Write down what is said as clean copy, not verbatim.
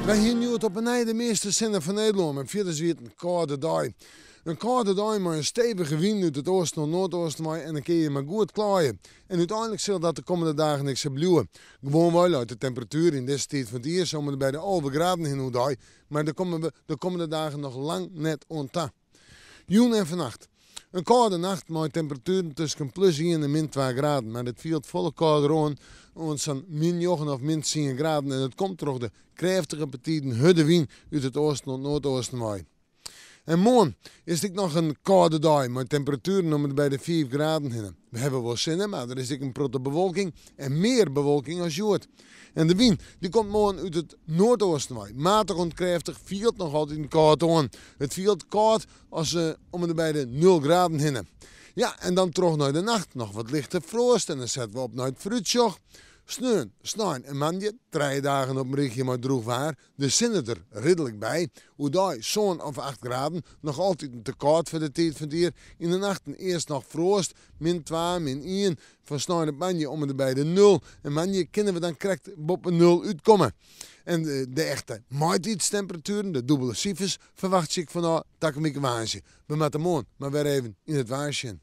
Wy hiene hjoed op 'e nij de measte sinne fan Nederlân, mar fierders wie it in kâlde dei. In kâlde dei mei in stevige wyn út it oasten oant noardeasten wei en dan kinne je je mar goed klaaie. En úteinlik sil dat de kommende dagen ek sa bliuwe. Gewoanwei leit de temperatuer yn dizze tiid fan it jier sa om en by de 11 graden hinne oerdei, mar dêr komme we de kommende dagen noch lang net oan ta. Jûn en fannacht. In kâlde nacht mei temperatueren tusken plus ien en min twa graden, mar it fielt folle kâlder oan, oant sa'n min njoggen of min tsien graden en dat komt troch de krêftige betiden hurde wyn út it oasten oant noardeasten wei. En moarn is it ek noch in kâlde dei mei temperatueren om en by de fiif graden hinne. We hawwe wol sinne, mar der is ek in protte bewolking en mear bewolking as hjoed. En de wyn dy komt moarn út it noardeasten wei. Matich oant krêftich fielt noch altyd kâld oan. It fielt kâld as om en by de nul graden hinne. Ja, en dan troch nei de nacht noch wat lichte froast en dan sette we op nei it foarútsjoch. Sneon, snein en moandei, trije dagen op in rychje mei drûch waar. De sinne der ridlik by. Oerdei sân of acht graden, noch altiten te kâld foar de tiid fan it jier. Yn de nachten earst noch froast, min twa, min ien. Fan snein op moandei om en by de nul. En moandei kinne we dan krekt boppe nul útkomme. En de echte maitiidstemperatueren, de dûbele sifers, ferwachtsje ik fanôf takom wike woansdei. We moatte moarn mar wer even yn it waar sjen.